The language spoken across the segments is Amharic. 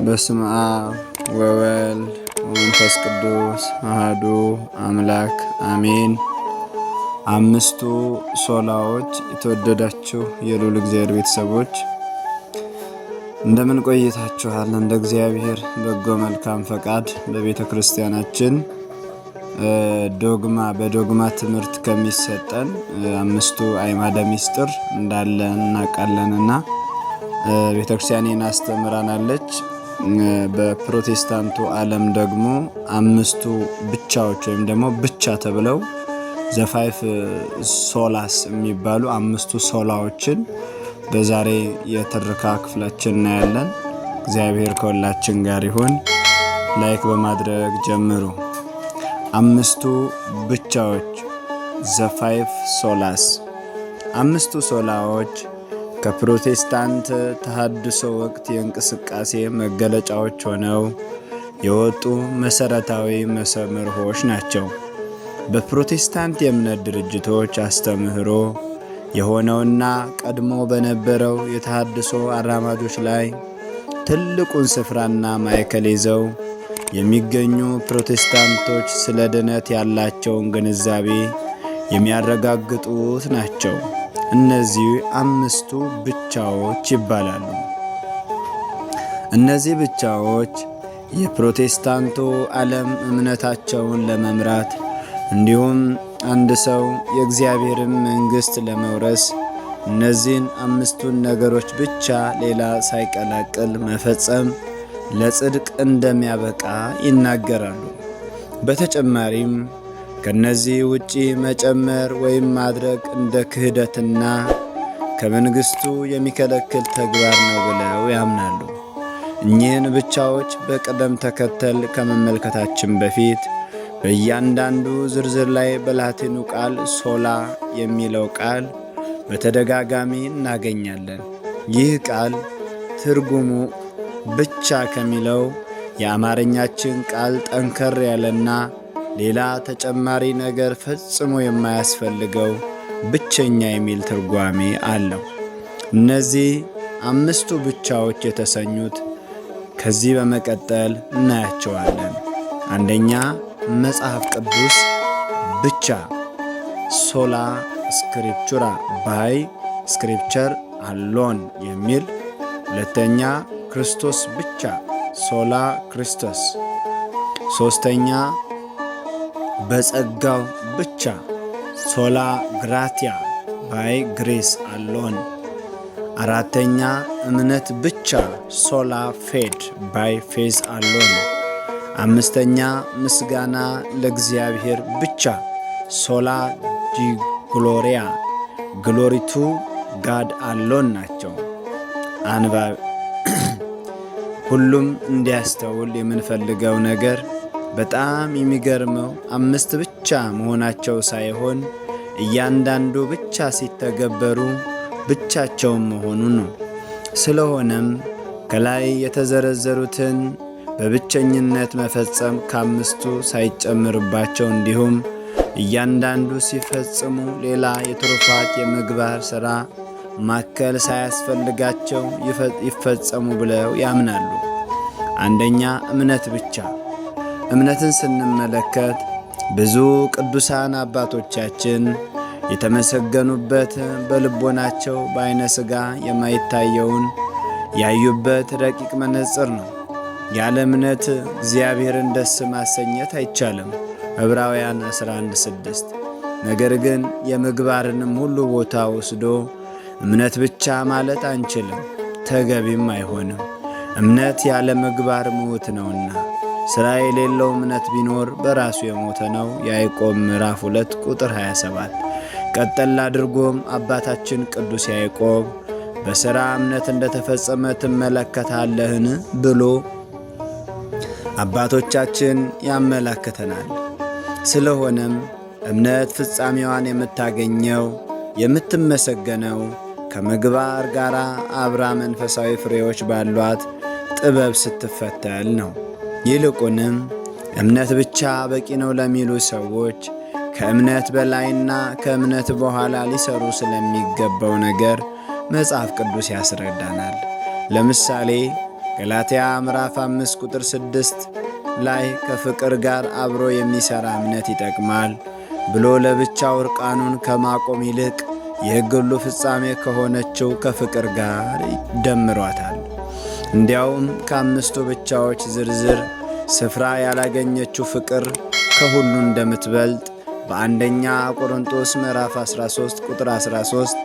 በስመ አብ ወወልድ ወመንፈስ ቅዱስ አሐዱ አምላክ አሜን። አምስቱ ሶላዎች። የተወደዳችሁ የልዑል እግዚአብሔር ቤተሰቦች፣ እንደምን ቆይታችኋል? እንደ እግዚአብሔር በጎ መልካም ፈቃድ በቤተ ክርስቲያናችን ዶግማ በዶግማ ትምህርት ከሚሰጠን አምስቱ አዕማደ ምስጢር እንዳለ እናውቃለንና ቤተ ክርስቲያኔን አስተምራናለች። በፕሮቴስታንቱ ዓለም ደግሞ አምስቱ ብቻዎች ወይም ደግሞ ብቻ ተብለው the five solas የሚባሉ አምስቱ ሶላዎችን በዛሬ የትረካ ክፍላችን እናያለን። እግዚአብሔር ከሁላችን ጋር ይሁን። Like በማድረግ ጀምሩ። አምስቱ ብቻዎች፣ the five solas። አምስቱ ሶላዎች ከፕሮቴስታንት ተሃድሶ ወቅት የእንቅስቃሴ መገለጫዎች ሆነው የወጡ መሰረታዊ መርሆች ናቸው። በፕሮቴስታንት የእምነት ድርጅቶች አስተምህሮ የሆነውና ቀድሞ በነበረው የተሃድሶ አራማጆች ላይ ትልቁን ስፍራና ማዕከል ይዘው የሚገኙ ፕሮቴስታንቶች ስለ ድነት ያላቸውን ግንዛቤ የሚያረጋግጡት ናቸው። እነዚህ አምስቱ ብቻዎች ይባላሉ። እነዚህ ብቻዎች የፕሮቴስታንቱ ዓለም እምነታቸውን ለመምራት እንዲሁም አንድ ሰው የእግዚአብሔርን መንግሥት ለመውረስ እነዚህን አምስቱን ነገሮች ብቻ ሌላ ሳይቀላቅል መፈጸም ለጽድቅ እንደሚያበቃ ይናገራሉ። በተጨማሪም ከነዚህ ውጪ መጨመር ወይም ማድረግ እንደ ክህደትና ከመንግሥቱ የሚከለክል ተግባር ነው ብለው ያምናሉ። እኚህን ብቻዎች በቅደም ተከተል ከመመልከታችን በፊት በእያንዳንዱ ዝርዝር ላይ በላቲኑ ቃል sola የሚለው ቃል በተደጋጋሚ እናገኛለን። ይህ ቃል ትርጉሙ ብቻ ከሚለው የአማርኛችን ቃል ጠንከር ያለና ሌላ ተጨማሪ ነገር ፈጽሞ የማያስፈልገው ብቸኛ የሚል ትርጓሜ አለው። እነዚህ አምስቱ ብቻዎች የተሰኙት ከዚህ በመቀጠል እናያቸዋለን። አንደኛ፣ መጽሐፍ ቅዱስ ብቻ፣ sola scriptura by scripture alone የሚል። ሁለተኛ፣ ክርስቶስ ብቻ፣ sola Christus። ሶስተኛ፣ በጸጋው ብቻ፣ sola gratia by grace alone። አራተኛ፣ እምነት ብቻ፣ sola fide by faith alone። አምስተኛ፣ ምስጋና ለእግዚአብሔር ብቻ፣ sola Deo gloria, glory to God alone ናቸው። አንባብ ሁሉም እንዲያስተውል የምንፈልገው ነገር በጣም የሚገርመው አምስት ብቻ መሆናቸው ሳይሆን እያንዳንዱ ብቻ ሲተገበሩ ብቻቸውን መሆኑ ነው። ስለሆነም ከላይ የተዘረዘሩትን በብቸኝነት መፈጸም ከአምስቱ ሳይጨምርባቸው እንዲሁም እያንዳንዱ ሲፈጽሙ ሌላ የትሩፋት የምግባር ሥራ ማከል ሳያስፈልጋቸው ይፈጸሙ ብለው ያምናሉ። አንደኛ፣ እምነት ብቻ። እምነትን ስንመለከት ብዙ ቅዱሳን አባቶቻችን የተመሰገኑበት በልቦናቸው በዓይነ ሥጋ የማይታየውን ያዩበት ረቂቅ መነጽር ነው። ያለ እምነት እግዚአብሔርን ደስ ማሰኘት አይቻልም። ዕብራውያን 11:6። ነገር ግን የምግባርንም ሁሉ ቦታ ወስዶ እምነት ብቻ ማለት አንችልም፣ ተገቢም አይሆንም። እምነት ያለ ምግባር ምውት ነውና ሥራ የሌለው እምነት ቢኖር በራሱ የሞተ ነው። ያዕቆብ ምዕራፍ 2 ቁጥር 27። ቀጠል አድርጎም አባታችን ቅዱስ ያዕቆብ በሥራ እምነት እንደተፈጸመ ትመለከታለህን ብሎ አባቶቻችን ያመላክተናል። ስለሆነም እምነት ፍጻሜዋን የምታገኘው፣ የምትመሰገነው ከምግባር ጋር አብራ መንፈሳዊ ፍሬዎች ባሏት ጥበብ ስትፈተል ነው። ይልቁንም እምነት ብቻ በቂ ነው ለሚሉ ሰዎች ከእምነት በላይና ከእምነት በኋላ ሊሰሩ ስለሚገባው ነገር መጽሐፍ ቅዱስ ያስረዳናል። ለምሳሌ ገላትያ ምዕራፍ 5 ቁጥር 6 ላይ ከፍቅር ጋር አብሮ የሚሠራ እምነት ይጠቅማል ብሎ ለብቻው እርቃኑን ከማቆም ይልቅ የሕግ ሁሉ ፍጻሜ ከሆነችው ከፍቅር ጋር ደምሯታል። እንዲያውም ከአምስቱ ብቻዎች ዝርዝር ስፍራ ያላገኘችው ፍቅር ከሁሉ እንደምትበልጥ በአንደኛ ቆሮንቶስ ምዕራፍ 13 ቁጥር 13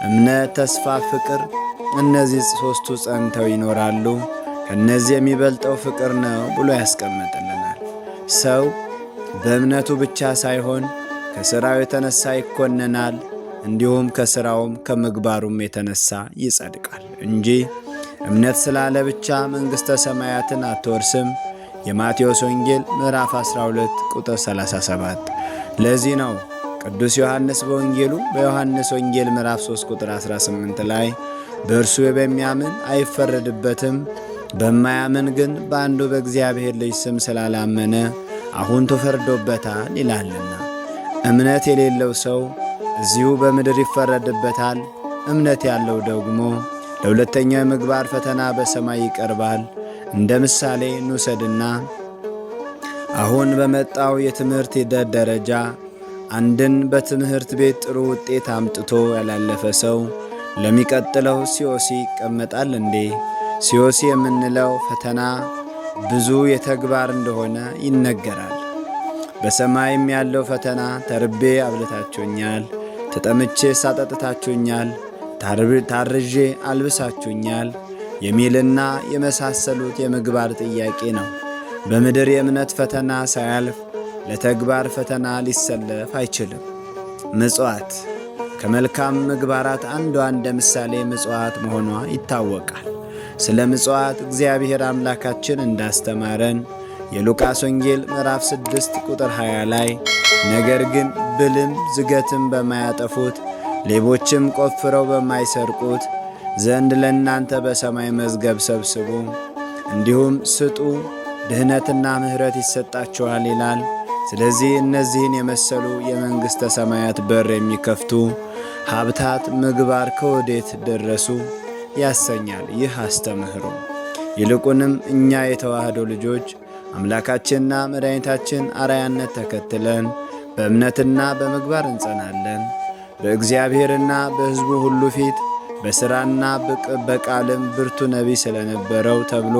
እምነት፣ ተስፋ፣ ፍቅር እነዚህ ሦስቱ ጸንተው ይኖራሉ፣ ከእነዚህ የሚበልጠው ፍቅር ነው ብሎ ያስቀምጥልናል። ሰው በእምነቱ ብቻ ሳይሆን ከሥራው የተነሳ ይኮነናል፣ እንዲሁም ከሥራውም ከምግባሩም የተነሳ ይጸድቃል እንጂ እምነት ስላለ ብቻ መንግሥተ ሰማያትን አትወርስም። የማቴዎስ ወንጌል ምዕራፍ 12 ቁጥር 37። ለዚህ ነው ቅዱስ ዮሐንስ በወንጌሉ በዮሐንስ ወንጌል ምዕራፍ 3 ቁጥር 18 ላይ በእርሱ በሚያምን አይፈረድበትም፣ በማያምን ግን በአንዱ በእግዚአብሔር ልጅ ስም ስላላመነ አሁን ተፈርዶበታል ይላልና። እምነት የሌለው ሰው እዚሁ በምድር ይፈረድበታል። እምነት ያለው ደግሞ ለሁለተኛው የምግባር ፈተና በሰማይ ይቀርባል። እንደ ምሳሌ እንውሰድና አሁን በመጣው የትምህርት ሂደት ደረጃ አንድን በትምህርት ቤት ጥሩ ውጤት አምጥቶ ያላለፈ ሰው ለሚቀጥለው COC ይቀመጣል እንዴ? COC የምንለው ፈተና ብዙ የተግባር እንደሆነ ይነገራል። በሰማይም ያለው ፈተና ተርቤ አብልታችሁኛል፣ ተጠምቼ አጠጥታችሁኛል፣ ታርዤ አልብሳችሁኛል የሚልና የመሳሰሉት የምግባር ጥያቄ ነው። በምድር የእምነት ፈተና ሳያልፍ ለተግባር ፈተና ሊሰለፍ አይችልም። ምጽዋት ከመልካም ምግባራት አንዷ እንደ ምሳሌ ምጽዋት መሆኗ ይታወቃል። ስለ ምጽዋት እግዚአብሔር አምላካችን እንዳስተማረን የሉቃስ ወንጌል ምዕራፍ 6 ቁጥር 20 ላይ ነገር ግን ብልም ዝገትም በማያጠፉት ሌቦችም ቆፍረው በማይሰርቁት ዘንድ ለእናንተ በሰማይ መዝገብ ሰብስቡ፣ እንዲሁም ስጡ፣ ድኅነትና ምሕረት ይሰጣችኋል ይላል። ስለዚህ እነዚህን የመሰሉ የመንግሥተ ሰማያት በር የሚከፍቱ ሀብታት ምግባር ከወዴት ደረሱ ያሰኛል ይህ አስተምህሮ። ይልቁንም እኛ የተዋህዶ ልጆች አምላካችንና መድኃኒታችን አርአያነት ተከትለን በእምነትና በምግባር እንጸናለን። በእግዚአብሔርና በሕዝቡ ሁሉ ፊት በሥራና በቃልም ብርቱ ነቢይ ስለነበረው ተብሎ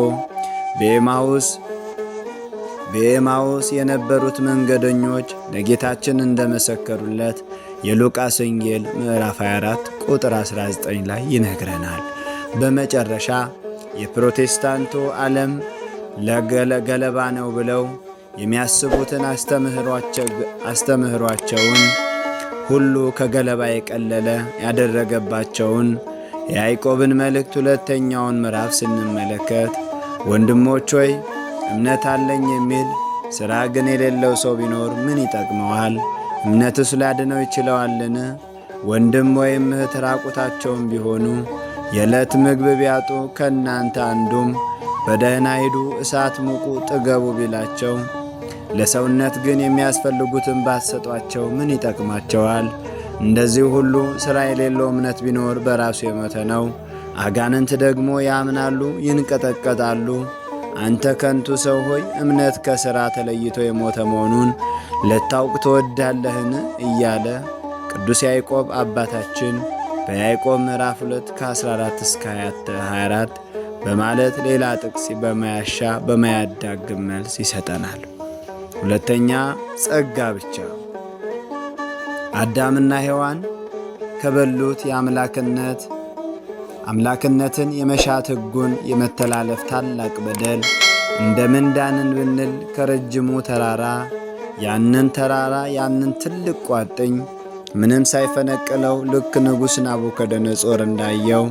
በኤማሁስ የነበሩት መንገደኞች ለጌታችን እንደመሰከሩለት የሉቃስ ወንጌል ምዕራፍ 24 ቁጥር 19 ላይ ይነግረናል። በመጨረሻ የፕሮቴስታንቱ ዓለም ለገለባ ነው ብለው የሚያስቡትን አስተምህሯቸውን ሁሉ ከገለባ የቀለለ ያደረገባቸውን የያዕቆብን መልእክት ሁለተኛውን ምዕራፍ ስንመለከት ወንድሞች ሆይ እምነት አለኝ የሚል ሥራ ግን የሌለው ሰው ቢኖር ምን ይጠቅመዋል? እምነትስ ሊያድነው ይችለዋልን? ወንድም ወይም እህት ራቁታቸውን ቢሆኑ የዕለት ምግብ ቢያጡ ከእናንተ አንዱም በደህና ሂዱ፣ እሳት ሙቁ፣ ጥገቡ ቢላቸው ለሰውነት ግን የሚያስፈልጉትን ባትሰጧቸው ምን ይጠቅማቸዋል? እንደዚህ ሁሉ ሥራ የሌለው እምነት ቢኖር በራሱ የሞተ ነው። አጋንንት ደግሞ ያምናሉ፣ ይንቀጠቀጣሉ። አንተ ከንቱ ሰው ሆይ እምነት ከሥራ ተለይቶ የሞተ መሆኑን ልታውቅ ትወዳለህን? እያለ ቅዱስ ያዕቆብ አባታችን በያዕቆብ ምዕራፍ 2 ከ14 እስከ 24 በማለት ሌላ ጥቅስ በማያሻ በማያዳግም መልስ ይሰጠናል። ሁለተኛ ጸጋ ብቻ። አዳምና ሔዋን ከበሉት የአምላክነትን የመሻት ሕጉን የመተላለፍ ታላቅ በደል እንደምን ዳንን ብንል ከረጅሙ ተራራ ያንን ተራራ ያንን ትልቅ ቋጥኝ ምንም ሳይፈነቅለው ልክ ንጉሥ ናቡከደነጾር እንዳየው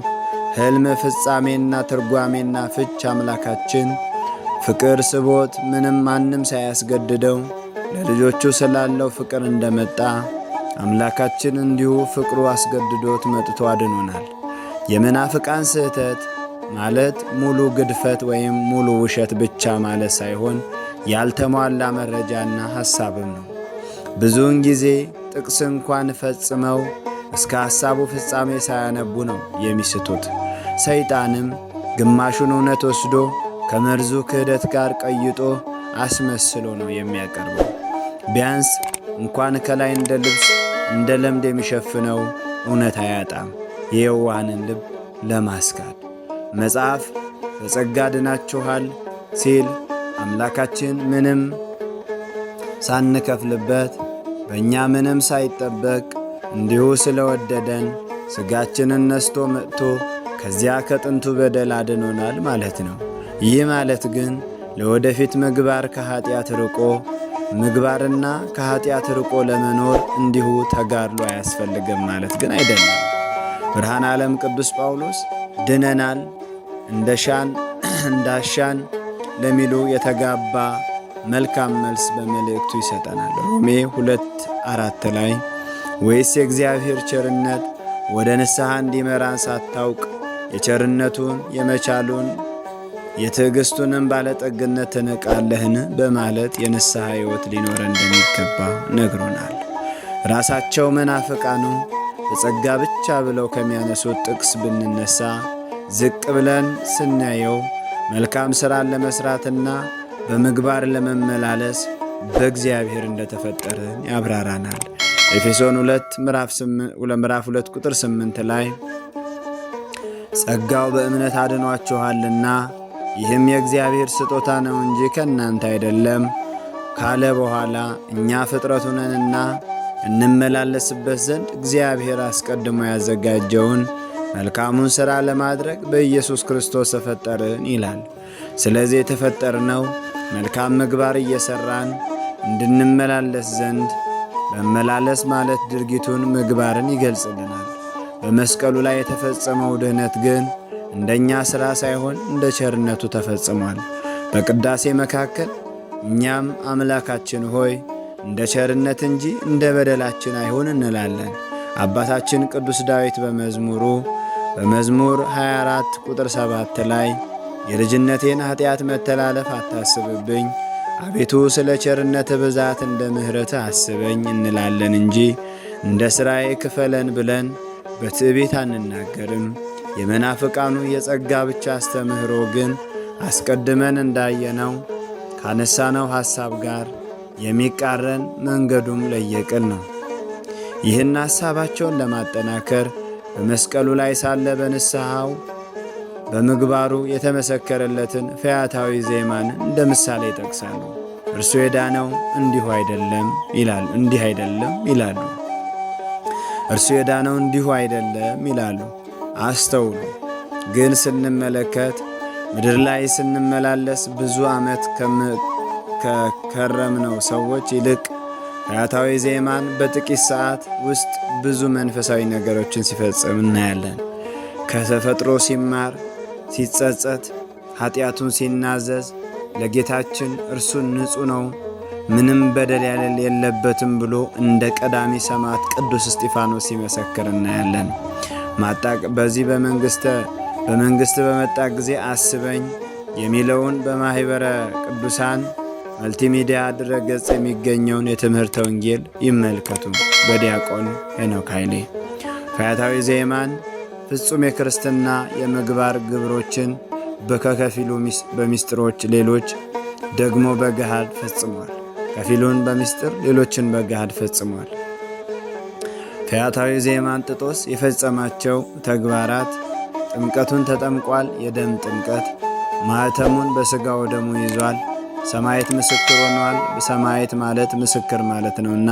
ሕልም ፍጻሜና ትርጓሜና ፍች አምላካችን ፍቅር ስቦት ምንም ማንም ሳያስገድደው ለልጆቹ ስላለው ፍቅር እንደመጣ አምላካችን እንዲሁ ፍቅሩ አስገድዶት መጥቶ አድኖናል። የመናፍቃን ስህተት ማለት ሙሉ ግድፈት ወይም ሙሉ ውሸት ብቻ ማለት ሳይሆን ያልተሟላ መረጃና ሐሳብም ነው። ብዙውን ጊዜ ጥቅስ እንኳን ፈጽመው እስከ ሐሳቡ ፍጻሜ ሳያነቡ ነው የሚስቱት። ሰይጣንም ግማሹን እውነት ወስዶ ከመርዙ ክህደት ጋር ቀይጦ አስመስሎ ነው የሚያቀርበው። ቢያንስ እንኳን ከላይ እንደ ልብስ እንደ ለምድ የሚሸፍነው እውነት አያጣም የየዋሃንን ልብ ለማስካድ። መጽሐፍ በጸጋ ድናችኋል ሲል አምላካችን ምንም ሳንከፍልበት በእኛ ምንም ሳይጠበቅ እንዲሁ ስለወደደን ሥጋችንን ነስቶ መጥቶ ከዚያ ከጥንቱ በደል አድኖናል ማለት ነው። ይህ ማለት ግን ለወደፊት ምግባር ከኃጢአት ርቆ ምግባርና ከኃጢአት ርቆ ለመኖር እንዲሁ ተጋድሎ አያስፈልግም ማለት ግን አይደለም። ብርሃነ ዓለም ቅዱስ ጳውሎስ ድነናል እንደሻን እንዳሻን ለሚሉ የተጋባ መልካም መልስ በመልእክቱ ይሰጠናል። ሮሜ 2:4 ላይ ወይስ የእግዚአብሔር ቸርነት ወደ ንስሐ እንዲመራን ሳታውቅ የቸርነቱን የመቻሉን የትዕግሥቱንም ባለጠግነት ትንቃለህን? በማለት የንስሐ ሕይወት ሊኖረን እንደሚገባ ነግሮናል። ራሳቸው መናፍቃኑ በጸጋ ብቻ ብለው ከሚያነሱት ጥቅስ ብንነሳ ዝቅ ብለን ስናየው መልካም ሥራን ለመሥራትና በምግባር ለመመላለስ በእግዚአብሔር እንደተፈጠርን ያብራራናል። ኤፌሶን 2 ምዕራፍ 2 ቁጥር 8 ላይ ጸጋው በእምነት አድኗችኋልና ይህም የእግዚአብሔር ስጦታ ነው እንጂ ከእናንተ አይደለም ካለ በኋላ እኛ ፍጥረቱ ነንና እንመላለስበት ዘንድ እግዚአብሔር አስቀድሞ ያዘጋጀውን መልካሙን ሥራ ለማድረግ በኢየሱስ ክርስቶስ ተፈጠርን ይላል። ስለዚህ የተፈጠርነው መልካም ምግባር እየሠራን እንድንመላለስ ዘንድ፣ መመላለስ ማለት ድርጊቱን ምግባርን ይገልጽልናል። በመስቀሉ ላይ የተፈጸመው ድኅነት ግን እንደኛ ሥራ ሳይሆን እንደ ቸርነቱ ተፈጽሟል። በቅዳሴ መካከል እኛም አምላካችን ሆይ እንደ ቸርነት እንጂ እንደ በደላችን አይሁን እንላለን። አባታችን ቅዱስ ዳዊት በመዝሙሩ በመዝሙር 24 ቁጥር 7 ላይ የልጅነቴን ኃጢአት መተላለፍ አታስብብኝ፣ አቤቱ ስለ ቸርነት ብዛት እንደ ምሕረትህ አስበኝ እንላለን እንጂ እንደ ሥራዬ ክፈለን ብለን በትዕቢት አንናገርም። የመናፍቃኑ የጸጋ ብቻ አስተምህሮ ግን አስቀድመን እንዳየነው ካነሳነው ሐሳብ ጋር የሚቃረን መንገዱም ለየቅል ነው። ይህን ሐሳባቸውን ለማጠናከር በመስቀሉ ላይ ሳለ በንስሐው በምግባሩ የተመሰከረለትን ፈያታዊ ዜማን እንደ ምሳሌ ይጠቅሳሉ። እርሱ የዳነው እንዲሁ አይደለም ይላሉ፣ እንዲህ አይደለም ይላሉ። እርሱ የዳነው እንዲሁ አይደለም ይላሉ። አስተውሉ። ግን ስንመለከት ምድር ላይ ስንመላለስ ብዙ ዓመት ከከረምነው ሰዎች ይልቅ ፈያታዊ ዜማን በጥቂት ሰዓት ውስጥ ብዙ መንፈሳዊ ነገሮችን ሲፈጽም እናያለን። ከተፈጥሮ ሲማር፣ ሲጸጸት፣ ኃጢአቱን ሲናዘዝ ለጌታችን እርሱን ንጹሕ ነው ምንም በደል የለበትም ብሎ እንደ ቀዳሚ ሰማዕት ቅዱስ እስጢፋኖስ ሲመሰክር እናያለን። ማጣቅ በዚህ በመንግስት በመጣ ጊዜ አስበኝ የሚለውን በማኅበረ ቅዱሳን መልቲሚዲያ ድረገጽ የሚገኘውን የትምህርተ ወንጌል ይመልከቱ። በዲያቆን ሄኖክ ኃይሌ። ፈያታዊ ዘየማን ፍጹም የክርስትና የምግባር ግብሮችን በከከፊሉ በሚስጥሮች ሌሎች ደግሞ በገሃድ ፈጽሟል። ከፊሉን በሚስጥር ሌሎችን በገሃድ ፈጽሟል። ፈያታዊ ዘየማን ጥጦስ የፈጸማቸው ተግባራት ጥምቀቱን ተጠምቋል፣ የደም ጥምቀት። ማኅተሙን በሥጋው ደሙ ይዟል። ሰማዕት ምስክር ሆኗል። ሰማዕት ማለት ምስክር ማለት ነውና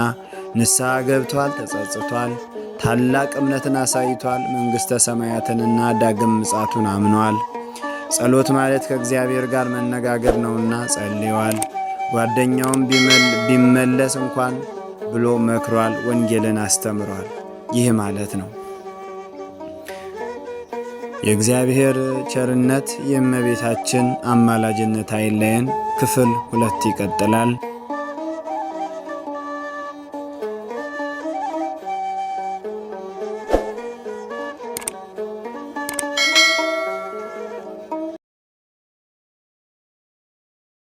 ንስሐ ገብቷል፣ ተጸጽቷል፣ ታላቅ እምነትን አሳይቷል። መንግሥተ ሰማያትንና ዳግም ምጽአቱን አምኗል። ጸሎት ማለት ከእግዚአብሔር ጋር መነጋገር ነውና ጸልዋል። ጓደኛውም ቢመለስ እንኳን ብሎ መክሯል። ወንጌልን አስተምሯል። ይህ ማለት ነው። የእግዚአብሔር ቸርነት የእመቤታችን አማላጅነት አይለየን። ክፍል 2 ይቀጥላል።